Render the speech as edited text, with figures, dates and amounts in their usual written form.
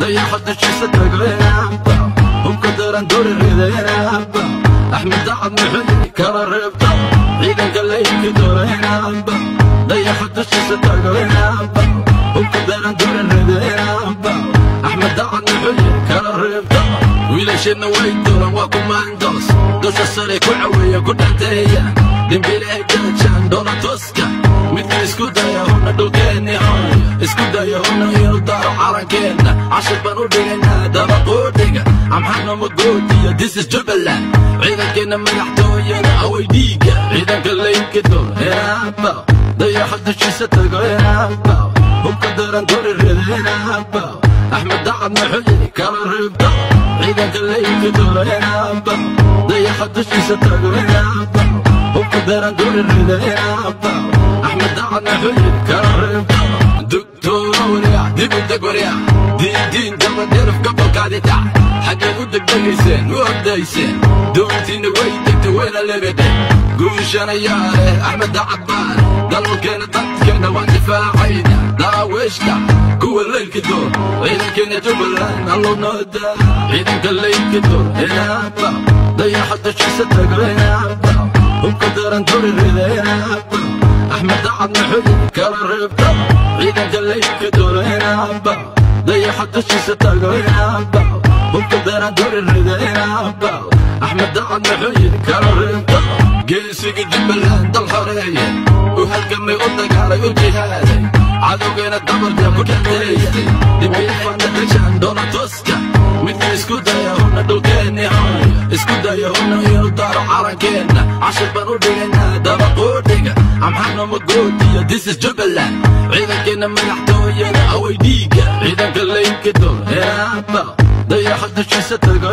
Dayaxa dushiisa tago, hubka daran dori ridaynaaba. Axmed Dacad muxuu yidhi? Kala reebta ciidanka laylki dooraynaaba. Dayaxa dushiisa tagoynaaba, hubka daran dori ridaynaaba. Axmed Dacad muxuu yidhi? Kala reebta. Wiilasheenna way dooran, waa kumaandoos, dusha sare ku caweeya, ku dhanteeya dhimbilahay gaajaan dhola tooska. Midka isku daya huna dhulkeenni hooy, isku daya huna inuu daaro calankeenna, cashir baan u dhigaynaa dabaquudhiga amxanoma goodiyo. This is Jubbaland. Ciidankeenna madaxtooyada away dhiigga ciidanka laylka door henaaba. Dayaxa dushiisa tago henaaba, hubka daran dori ridenaaba. Axmed Dacad muxuu yidhi? Kala reebta ciidanka laylka door henaaba. Dayaxa dushiisa tago henaaba, hubka daran dori ridenaaba. Axmed Dacad muxuu yidhi? Kala reebta. Doctooro waryaa, dib u deg waryaa, diindiin daba dheraf gobolkaadi dhac. Xaggeed u degdegayseen, u ordayseen? Doontiinna way degtay, wayna lebedhe. Guushana yaa leh? Axmed Dacad baale. Dalkeenna, dadkeenna waan difaacayna, daraawiishta kuwa leylka door. Ciidankeena Jubbaland allow nooda. Ciidanka leylka door henaaba, dayaxa dushiisa tago henaaba, hubka daran dori ridenaaba. Axmed Dacad muxuu yidhi? Kala reebta ciidanka leylka door henaaba. Dayaxa dushiisa tago henaaba, hubka daran dori ridenaaba. Axmed Dacad muxuu yidhi? Kala reebta. Geesiga Jubbaland dal xoreeye u halgamay, u dagaalay, u jihaaday, cadowgeena dabarja ku dhantaystay dhimbiifaana dashaan doona tooska. Midka isku daya huna dhulkeenni hooy, isku daya huna inuu daaro calankeenna, cashir baan u dhigaynaa dabaquudhiga amxanoma goodiyo. This is Jubbaland. Ciidankeenna madaxtooyada away dhiigga ciidanka leylka door henaaba. Dayaxa dushiisa tago.